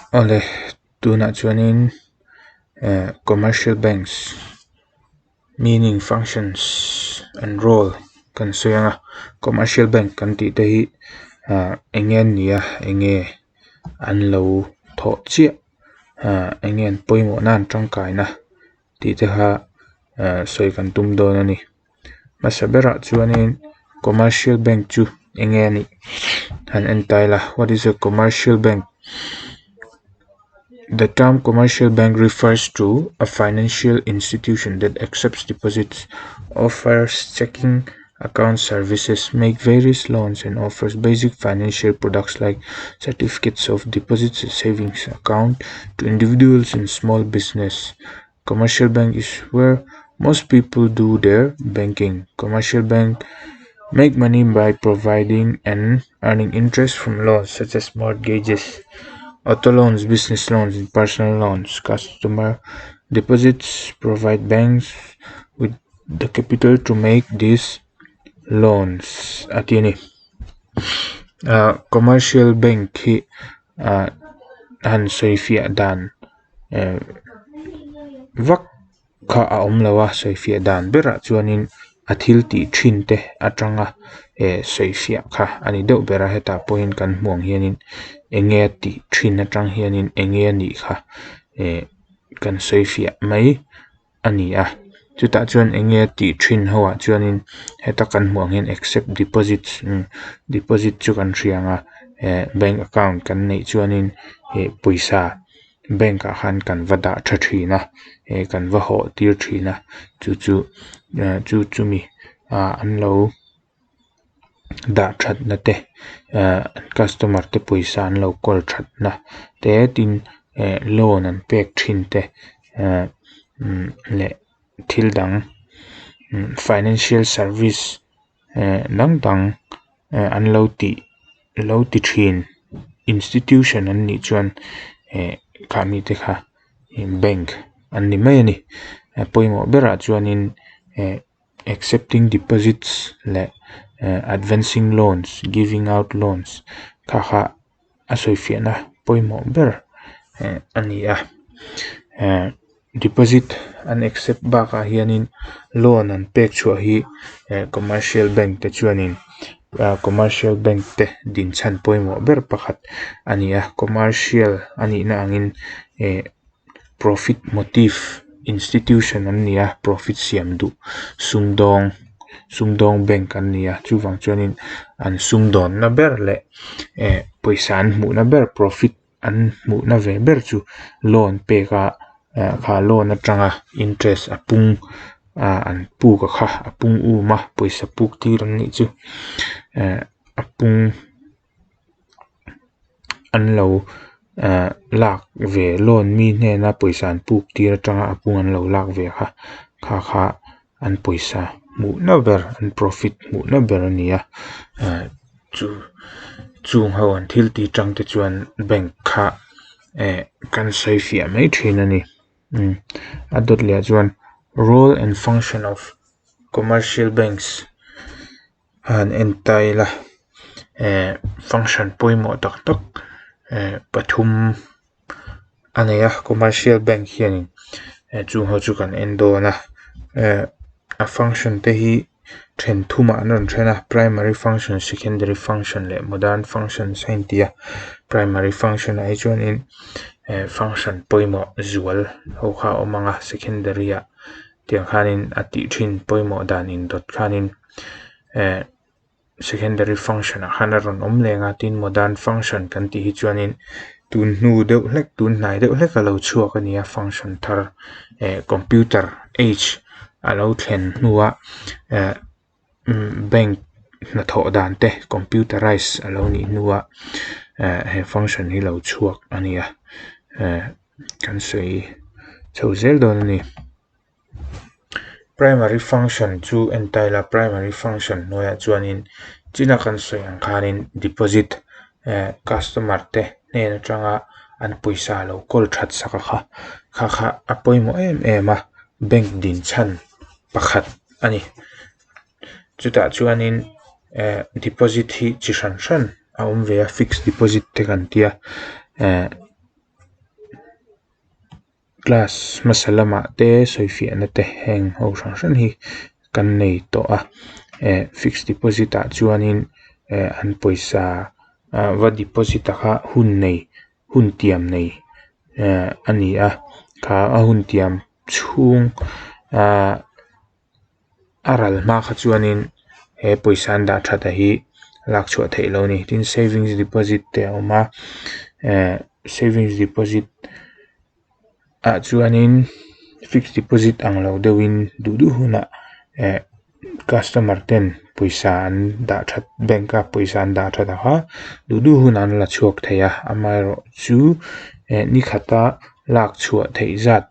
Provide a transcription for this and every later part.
Awle tunah chuanin eh commercial banks meaning functions and role kan sawi ang a commercial bank kan tih te hi ah eng nge an nih a eng nge an lo thawh chiah ah eng nge an pawimawh na an tangkaina tih te kha eh sawi kan tum dawn a ni. Hmasa berah chuanin commercial bank chu eng nge a nih han en ta ila what is a commercial bank the term commercial bank refers to a financial institution that accepts deposits offers checking account services make various loans and offers basic financial products like certificates of deposits savings account to individuals and small business commercial bank is where most people do their banking commercial bank make money by providing and earning interest from loans such as mortgages auto loans business loans and personal loans customer deposits provide banks with the capital to make these loans a ti a ni ah commercial bank hi ah han sawi fiah dan eh vak kha a awm lo a sawi fiah dan berah chuanin a thil tih thin te atanga eh sawi fiah kha a ni deuh ber a hetah pawhin kan hmuh ang hianin eng nge a tih thin atang hianin eng nge a nih kha eh kan sawi fiah mai a ni a chutah chuan eng nge a tih thin ho ah chuanin heta kan hmuh ang hian accept deposits deposit chu kan hria ang a eh bank account kan neih chuanin ih pawisa bank ah khan kan va dah tha thin a eh kan va hawh tir thin a chu chu eh chu chumi ah an lo dah that na te eh customer te pawisa an lo kawl that na te tin eh loan an pek thin te eh leh thil dang financial service eh dang dang eh an lo tih lo ti thin institution an nih chuan eh kha mite kha bank an ni mai a ni a pawimawh berah chuanin eh accepting deposits leh eh advancing loans giving out loans kha kha a sawi fiahna pawimawh ber eh a ni a eh deposit an accept bakah hianin loan an pek chhuah hi eh commercial bank te chuanin ah commercial bank te din chhan pawimawh ber pakhat a ni a commercial a nih na angin eh profit motive institution an ni a profit siam duh sumdawng sumdawng bank an ni a chuvang chuanin an sumdawnna ber leh eh pawisa an hmuhna ber profit an hmuhna ve ber chu loan pek a eh kha loan atanga interest a pung ah an puk a kha a pung um a pawisa puk tir an nih chu eh a pung an lo eh lak ve loan mi hnena pawisa an puk tir atanga a pung an lo lak ve kha kha kha an pawisa hmuhna ber an profit hmuhna ber a ni a eh chu chung ho an thil tih tang te chuan bank kha eh kan sawi fiah mai thin a ni a dawt leh ah chuan role and function of commercial banks a han en ta ila eh function pawimawh tak tak eh pathum a nei a commercial bank hianin eh chung ho chu kan en dawn a eh a function te hi then thumah an rawn then a primary function secondary function leh modern function a inti a primary function ah hi chuanin eh function pawimawh zual ho kha a awm ang a secondary ah tiang khanin a tih thin pawimawh dan indawt khanin eh secondary function ah khan a rawn awm leng a tin modern function kan tih hi chuanin tun hnu deuh hlek tun hnai deuh hlek a lo chhuak a ni a function thar eh computer age a lo thlen hnuah eh bank hnathawh dan te computerize a lo nih hnuah eh he function hi lo chhuak a ni a eh kan sawi chho zel dawn a ni. Primary function chu en ta ila primary function hnuaiah chuanin china kan sawi ang khanin deposit eh customer te hnen atanga an pawisa lo kawl that sak a kha kha kha a pawimawh em em a bank din chhan pakhat a ni chutah chuanin eh deposit hi chi hran hran a awm ve a fixed deposit te kan tia eh. Class hmasa lamah te sawifiahna te heng ho hrang hrang hi kan nei tawh a eh fixed deposit ah chuanin eh an pawisa ah va deposit a kha hun nei hun tiam nei eh a ni a kha a hun tiam chhung ah a ral hma kha chuanin he pawisa an dah that a hi lak chhuah theih loh a ni tin savings deposit te a awm a eh savings deposit ah chuanin fixed deposit ang lo deuhin duh duh hunah eh customer ten pawisa an dah that bank a pawisa an dah that ang a duh duh hunah an la chhuak thei a amaherawh chu eh ni khata lak chhuah theih zat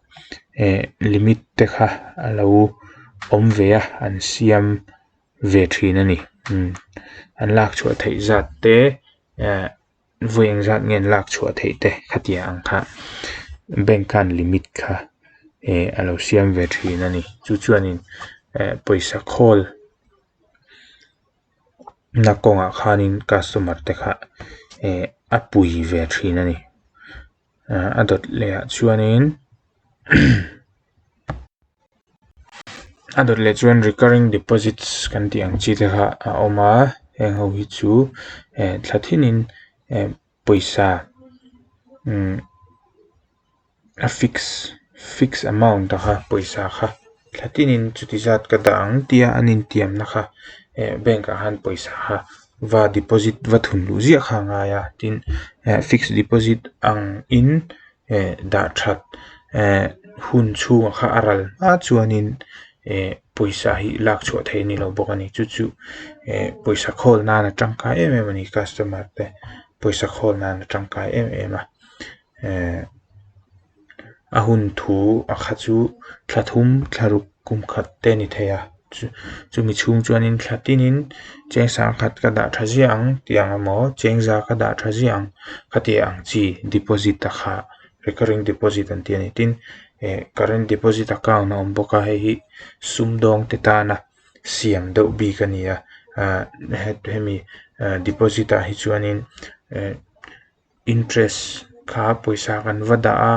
eh limit te kha a lo awm ve a an siam ve thin a ni an lak chhuah theih zat te eh vawi eng zat nge an lak chhuah theih te khatiang ang kha bank khan limit kha eh a lo siam ve thin a ni chu chuanin eh pawisa khawl na kawngah khanin customer te kha eh a pui ve thin a ni. A dawt leh ah chuanin a dawt leh chuan recurring deposits kan tih ang chi te kha a awm a heng ho hi chu eh thla thinin eh pawisa umm a fix fix amount a kha pawisa kha thla tinin chuti zat ka dah ang tia an intiamna kha eh bank ah khan pawisa kha va deposit va thun luh ziah kha a ngai a tin eh fixed deposit ang in eh dah that eh hun chhungah kha a ral hma chuanin eh pawisa hi lak chhuah theih a ni lo bawk a ni chu chu eh pawisa khawl nan a tangkai em em a ni customer te pawisa khawl nan a tangkai em em a eh a hun thu a kha chu thla thum thla ruk kum khat te a ni thei a chumi chhung chuanin thla tinin cheng sangkhat ka dah tha ziah ang tih ang emaw cheng za ka dah tha ziah ang khatiang ang chi deposit a kha recurring deposit an tih a ni tin eh current deposit account a awm bawk a hei hi sumdawng te tana siam deuh bik a ni a ah hemi deposit ah hi chuanin eh. Interest kha pawisa kan va dah a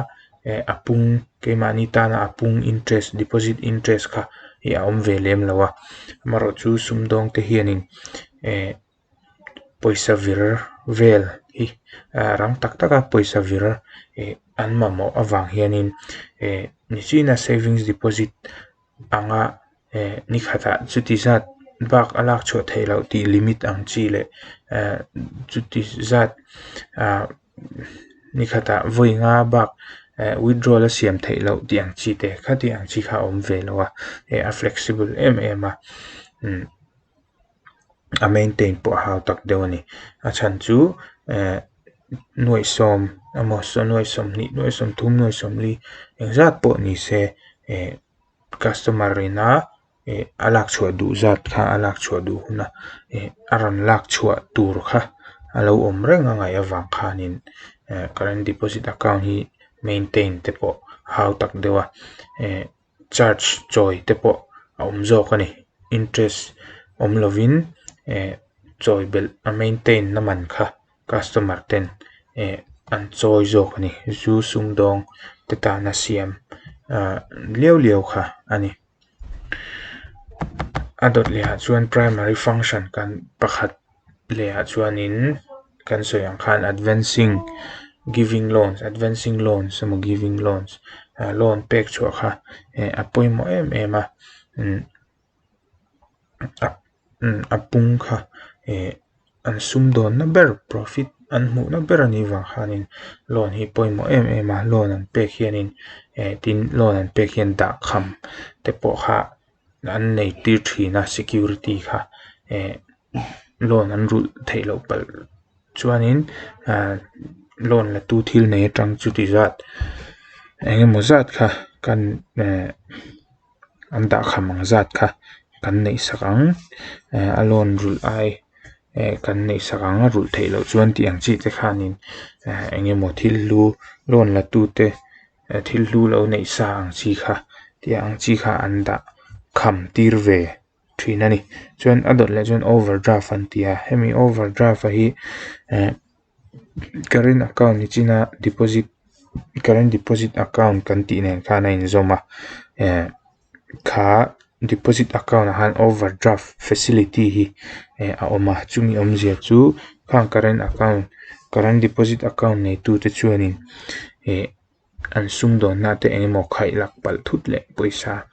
eh a pung keimahni tana a pung interest deposit interest kha hi a awm ve lem lo a amaherawh chu sumdawng te hianin eh pawisa vir vel hi rang tak tak a pawisa vir eh an mamawh avang hianin eh nichina savings deposit anga eh ni khatah chuti zat bak a lak chhuah theih loh tih limit ang chi leh eh chuti zat ah ni khatah vawi nga bak eh withdrawal a siam theih loh tih ang chi te khati ang chi kha a awm ve lo a eh a flexible em em a umm a maintain pawh a hau tak deuh a ni a chhan chu eh nuaih sawm emaw nuaih sawmhnih nuaih sawmthum nuaih sawmli engzat pawh ni se eh. Customer ina eh a lak chhuah duh zat kha a lak chhuah duh huna eh a rawn lak chhuah tur kha a lo awm reng a ngaih avang khanin eh current deposit account hi maintain te pawh a hau tak deuh a eh charge chawi te pawh a awm zawk a ni interest awm lovin eh chawi belh a maintain na man kha. Customer ten eh an chawi zawk a ni zu sumdawng te tana siam ah liau liau kha a ni. A dawt leh ah chuan primary function kan pakhat leh ah chuanin kan sawi ang khan advancing giving loans advancing loans emaw giving loans ah loan pek chhuah kha eh a pawimawh em em a umm. A pung kha eh an sumdawnna ber profit an hmuhna ber a nih vang khanin loan hi pawimawh em em a loan an pek hianin eh tin loan an pek hian dahkham te pawh kha an nei tir thin a security kha eh loan an rulh theih loh palh chuanin ah loan la tu thil nei atang chuti zat eng emaw zat kha kan eh. An dahkham ang zat kha kan neih sak ang eh a loan rulh ai eh kan neih sak ang a rulh theih loh chuan tih ang chi te khanin eh eng emaw thil hlu loan la tu te thil hlu lo neih sa ang chi kha tih ang chi kha an dah kham tir ve thin a ni chuan a dawt leh chuan overdraft an ti a hemi overdraft a hi eh current account ni china deposit. Current deposit account kan tih nen khan a inzawm a eh kha deposit account ah khan overdraft facility hi eh a awm a chumi awmzia chu khang current account current deposit account neitu te chuanin eh an sumdawnna te eng emaw khaih lak palh thut leh pawisa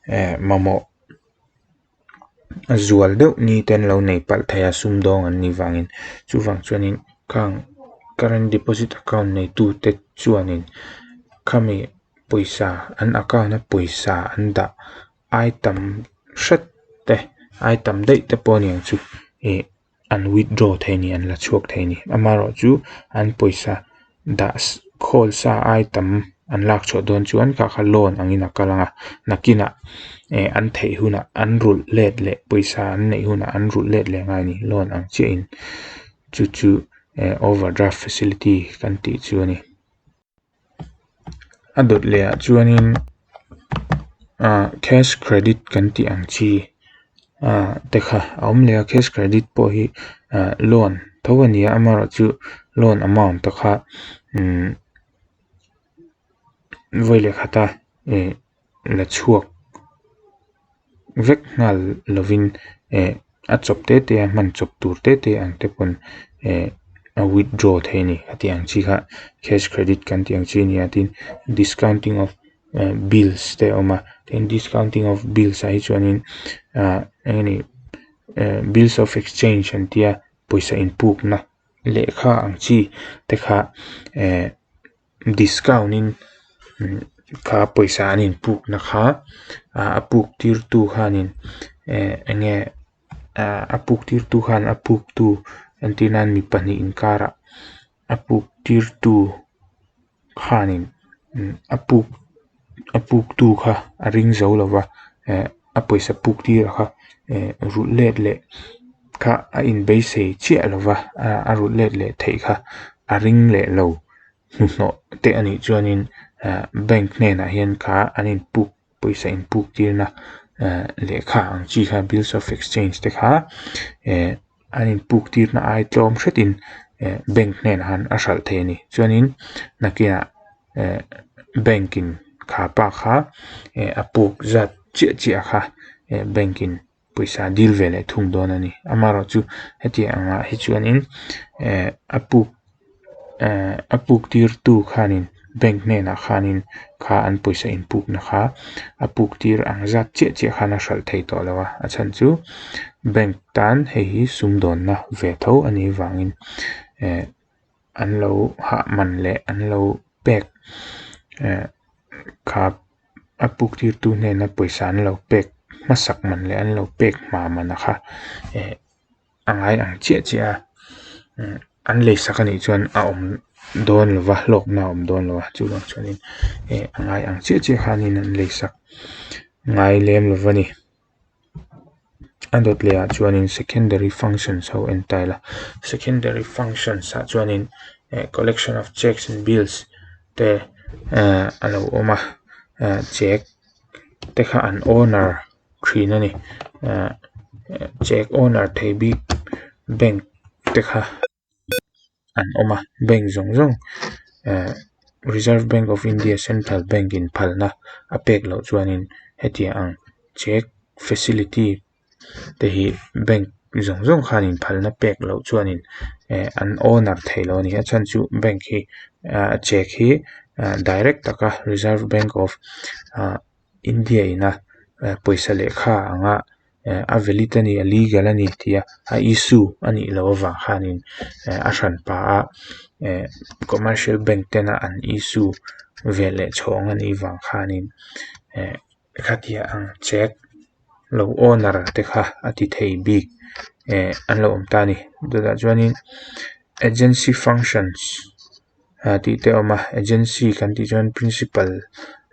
eh mamawh a zual deuh ni te an lo nei palh thei a sumdawng an nih vangin chuvang chuanin khang current deposit account neitu te chuanin khami pawisa an account a pawisa an dah ai tam hret te ai tam daih te pawh a ni ang chu ih an withdraw thei a ni an la chhuak thei a ni amaherawh chu an pawisa dah khawl sa ai tam an lak chhuah dawn chuan kha kha loan angin a kal ang a nakinah eh an theih hunah an rulh let leh pawisa an neih hunah an rulh let leh ngai a ni loan ang chiahin chu chu eh overdraft facility kan tih chu a ni. A dawt leh ah chuanin ah cash credit kan tih ang chi ah te kha a awm leh a cash credit pawh hi ah loan tho a ni a amaherawhchu loan amount te kha umm vawi leh khata ih la chhuak vek nghal lovin eh a chawp te te a hman chawp tur te te ang te pawn eh a withdraw thei a ni heti ang chi kha cash credit kan tih ang chi a ni a tin discounting of eh bills te a awm a tin discounting of bills ah hi chuanin ah eng nge ni eh bills of exchange an tia pawisa inpukna lehkha ang chi te kha eh. Discount in kha pawisa an inpukna kha a puk tir tu khanin eh eng nge a puk tir tu khan a puk tu entir nan mi pahnih inkarah a puk tir tu khanin a puk a puk tu kha a ring zo lova eh a pawisa puk tir kha eh rulh let leh kha a inbeisei chiah lova a rulh let leh theih kha a ring leh lo. Hnuhnawh te a nih chuanin ah bank hnenah hian kha an inpuk pawisa inpuk tirna ah lehkha ang chi kha bills of exchange te kha eh an inpuk tirna ai tlawm hretin eh bank hnenah khan a hralh thei a ni chuanin nakinah eh bank in kha pa kha eh a puk zat chiah chiah kha eh bank in. Pawisa dil ve leh thung dawn a ni. Amaherawhchu hetiang angah hi chuanin eh a puk eh a puk tirtu khanin bank hnenah khanin kha an pawisa inpukna kha a puk tir ang zat chiah chiah khan a hralh thei tawh lo a. A chhan chu bank tan hei hi sumdawnna ve tho a nih vangin eh an lo hah man leh an lo pek eh kha. A puk tirtu hnena pawisa an lo pek hmasak man leh an lo pek hma man a kha eh a ngai ang chiah chiah a an leisak anih chuan a awm dawn lo va hlawkna a awm dawn lo a chuvang chuanin eh a ngai ang chiah chiah khanin an leisak ngai lem lo va ni. A dawt leh ah chuanin secondary functions ho en ta ila secondary functions ah chuanin eh collection of cheques and bills te eh a lo awm a eh cheque te kha an owner thin a ni eh cheque owner thei bik bank te kha. An awm a bank zawng zawng eh reserve bank of India central bank in phalna a pek loh chuanin hetiang ang cheque facility te hi bank zawng zawng khanin phalna pek loh chuanin eh an owner thei lo a ni a chhan chu bank hi ah cheque hi ah direct taka reserve bank of ah India ina pawisa lehkha anga a valid a ni a legal a ni tih a a issue a nih loh avang khanin a hran pah a commercial bank tena an issue ve leh chhawng a nih vang khanin khatia ang cheque lo owner te kha a ti thei bik an lo awm ta a ni chutah chuanin agency functions. Ah tih te a awm a agency kan tih chuan principal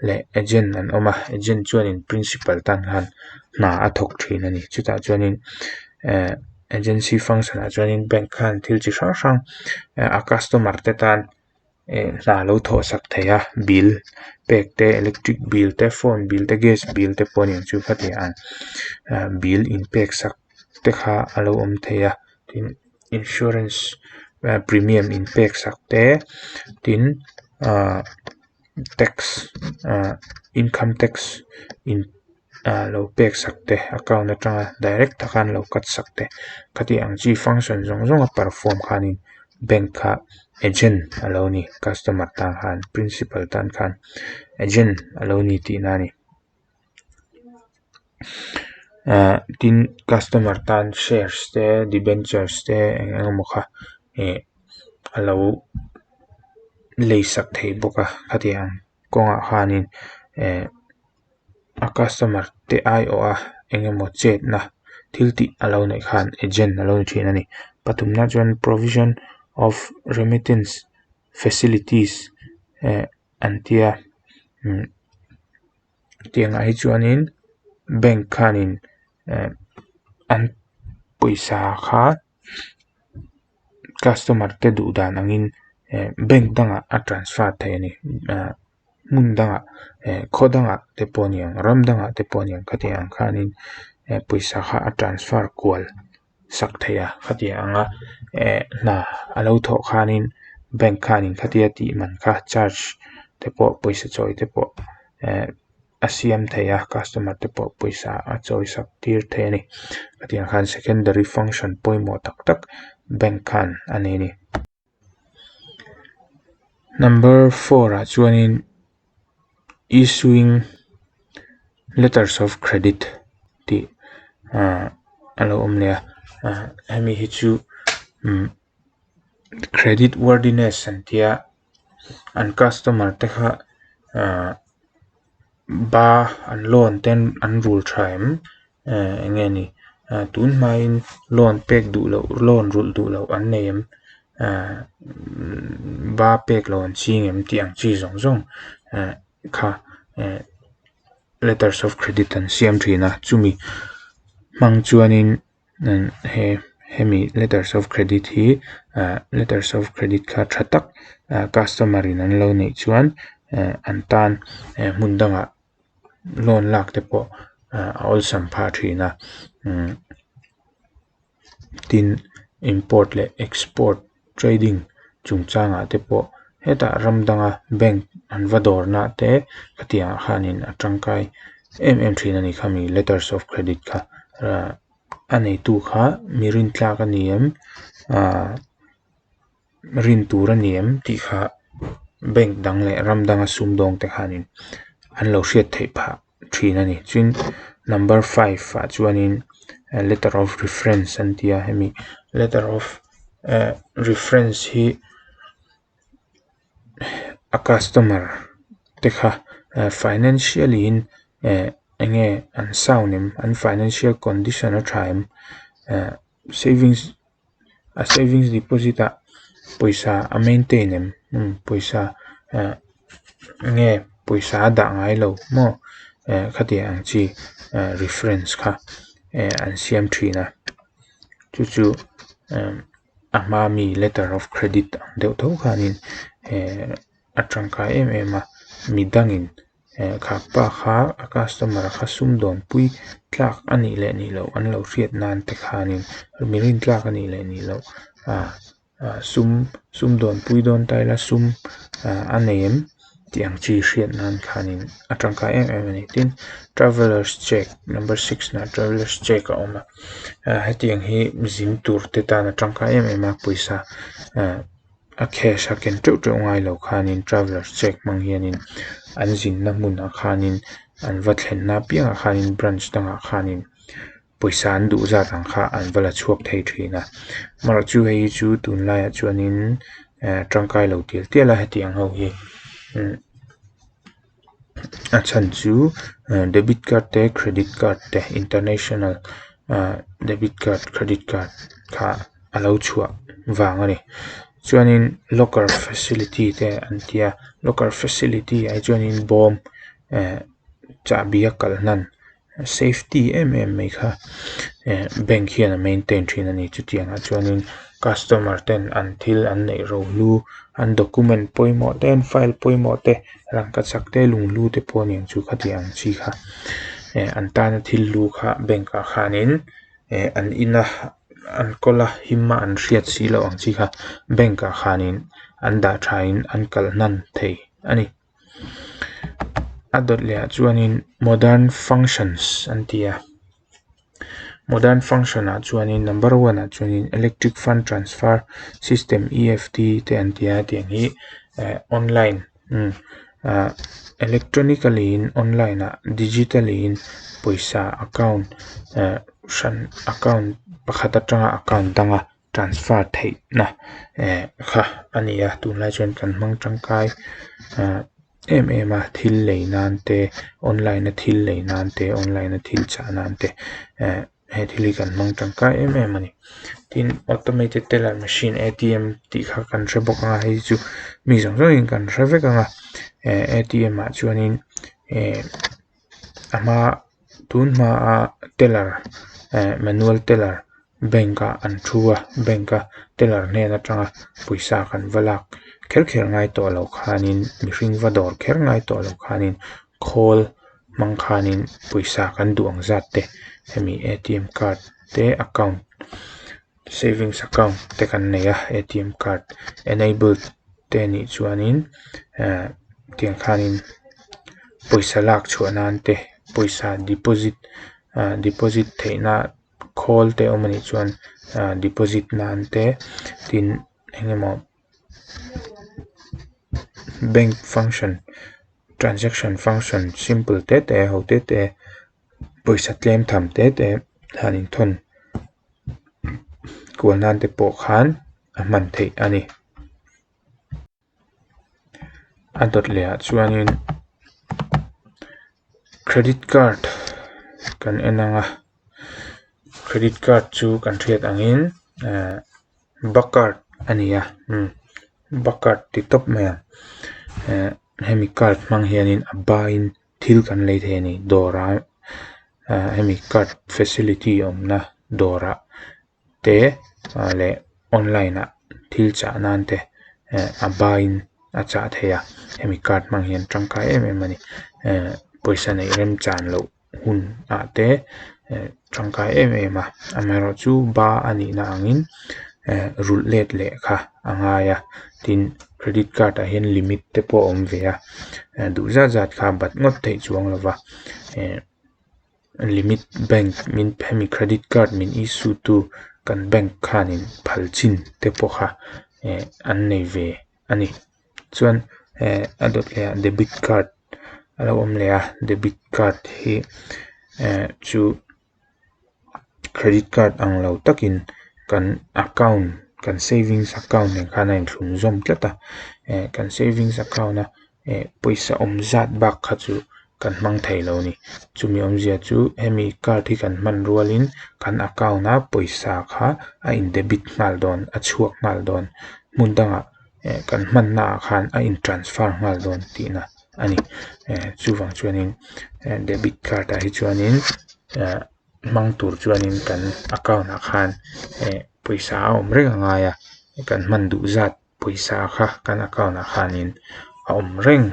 leh agent an awm a agent chuanin principal tan khan hna a thawk thin a ni chutah chuanin eh agency function ah chuanin bank khan thil chi hrang hrang eh a customer te tan eh hna lo thawh sak thei a bill pek te electric bill te phone bill te gas bill te pawh a ni ang chu khatiang ang ah bill in pek sak te kha a lo awm thei a tin insurance premium in pek sak te tin. Ahh tax ahh income tax in ah lo pek sak te account atanga direct taka an lo cut sak te khati ang chi function zawng zawng a perform khanin bank kha agent a lo ni customer tan khan principal tan khan agent a lo ni tihna a ni. Ahh tin customer tan shares te debentures te eng eng emaw kha ih a lo lei sak thei bawk a khatiang kawngah khanin eh a customer te aiawh a eng emaw chetna thil tih a lo neih khan agent a lo ni thin a ni pathumna chuan provision of remittance facilities eh an tia umm tiangah hi chuanin bank khanin eh an pawisa kha customer te duh dan angin eh bank dangah a transfer thei a ni ah hmun dangah eh khaw dangah te pawh a ni ang ram dangah te pawh a ni ang khatiang ang khanin eh pawisa kha a transfer kual sak thei a khatiang anga eh hna a lo thawh khanin bank khanin khatia tih man kha charge te pawh pawisa chawi te pawh eh a siam thei a customer te pawh pawisa a chawi sak tir thei a ni khatiang khan secondary function pawimawh tak tak bank khan a nei a ni. Number 4 ah chuanin issuing letters of credit tih ah a lo awm leh a ah hemi hi chu umm credit worthiness an tia an customer te kha ah ba an loan te an rul tha em eh eng nge ni ah tun hmain loan pek duh loh loan rulh duh loh an nei em ah ba pek loh an ching em tih ang chi zawng zawng eh kha eh letters of credit an siam thin a chumi hmang chuanin he hemi letters of credit hi ah letters of credit kha tha tak ah customer in an lo neih chuan eh an tan eh hmun dangah loan lak te pawh a awlsam phah thin a umm tin import leh export trading chungchangah te pawh hetah ram danga bank an va dawr na te khatiang ah khanin a tangkai em em thin a ni khami letters of credit kha ah a neitu kha mi rintlak a ni em ah rin tur a ni em tih kha bank dang leh ram danga sumdawng te khanin an lo hriat theih phah thin a ni chuan number 5 ah chuanin letter of reference an ti a hemi letter of eh reference hi a customer te kha financially in eh eng nge an sound em an financial condition a tha em eh savings a savings deposit ah pawisa a maintain em pawisa eh nge pawisa a dah ngai lo maw eh khatiang ang chi eh reference kha eh an siam thin a chu chu eh a hma mi letter of credit ang deuh tho khanin eh a tangkai em em a midangin eh kha pa kha a customer kha sumdawn pui tlak a nih leh nih loh an lo hriat nan te khanin mi rin tlak a nih leh nih loh ah ah sum sumdawn pui dawn ta ila sum ah a nei em tih ang chi hriat nan khanin a tangkai em em a ni tin travellers cheque number 6 nah travellers cheque a awm a ah hetiang hi zin tur te tan a tangkai em em a pawisa ah a cash a ken teuh teuh ngai lo khanin travellers cheque hmang hianin an zinna hmunah khanin an va thlenna apiangah khanin branch dangah khanin pawisa an duh zat ang kha an va la chhuak thei thin a amaherawh chu hei hi chu tunlaiah chuanin eh tangkai lo tial tial a hetiang ho hi a chhan chu debit card te credit card te international ah debit card credit card kha a lo chhuah vang a ni chuanin locker facility te an tia locker facility ah hi chuanin bawm eh chahbi a kalh hnan safety em em mai kha eh bank hian a maintain thin a ni chutiang ah chuanin customer ten an thil an neih ro hlu an document pawimawh te an file pawimawh te rangkachak te lunghlu te pawh a ni ang chu khatiang ang chi kha eh an tana thil hlu kha bank ah khanin eh an in a an kawl a him a an hriat si loh ang chi kha bank ah khanin. an dah thain an kalh hnan thei a ni. A dawt leh ah chuanin modern functions an ti a, modern function ah chuanin number one ah chuanin electric fund transfer system EFT te an ti a tiang hi eh online umm ah electronically in online ah digitally in pawisa account eh hran account pakhat atanga account danga transfer theihna eh kha a ni a tunlai chuan kan hmang tangkai ah em em a thil lei nan te online a thil lei nan te online a thil chah nan te eh he thil hi kan hmang tangkai em em a ni tin automated teller machine A T M tih kha kan hre bawk ang a hei chu mi zawng zawng in kan hre vek ang a eh A T M ah chuanin eh a hma tun hmaa teller eh manual teller bank ah an thu a bank a teller hnen atanga pawisa kan va lak kher kher ngai tawh loh khanin mihring va dawr kher ngai tawh loh khanin khawl hmang khanin pawisa kan duh ang zat te hemi A T M card te account savings account te kan nei a A T M card enabled te anih chuanin eh tiang khanin pawisa lak chhuah nan te pawisa deposit ah deposit theihna khawl te awm anih chuan ah deposit nan te tin eng emaw bank function transaction function simple te te ho te te pawisa tlem tham te te han inthawn kual nan te pawh khan a hman theih a ni. A dawt leh ah chuanin credit card kan en ang a credit card chu kan hriat angin ehh ba card a ni a umm ba card ti tawp mai ang ehh hemi card hmang hianin a bain thil kan lei thei a ni dawrah ah hemi card facility awmna dawrah te ah leh online ah thil chah nan te eh a bain a chah thei a hemi card hmang hian tangkai em em a ni eh pawisa neih remchan loh hun ah te eh tangkai em em a amaherawhchu ba a nih na angin eh rulh let leh kha a ngai a tin credit card ah hian limit te pawh a awm ve a eh duh zat zat kha bat ngawt theih chuang lo va eh limit bank min hemi credit card min issue tu kan bank khanin phal chin te pawh kha eh an nei ve a ni chuan eh a dawt leh ah debit card a lo awm leh a debit card hi eh chu credit card ang lo takin kan account kan savings account nen khan a inthlun zawm tlat a eh kan savings account a eh pawisa awm zat bak kha chu kan hmang thei lo a ni chumi awmzia chu hemi card hi kan hman rualin kan account a pawisa kha a in debit nghal dawn a chhuak nghal dawn hmun dangah eh kan hmanna ah khan a in transfer nghal dawn tihna a ni eh chuvang chuanin eh debit card ah hi chuanin eh hmang tur chuanin kan account ah khan eh pawisa a awm reng a ngai a kan hman duh zat pawisa kha kan account ah khanin a awm reng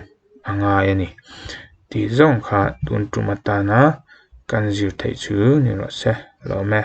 a ngai a ni tih zawng kha tun tum atana kan zir theih chu ni rawh se lawm e.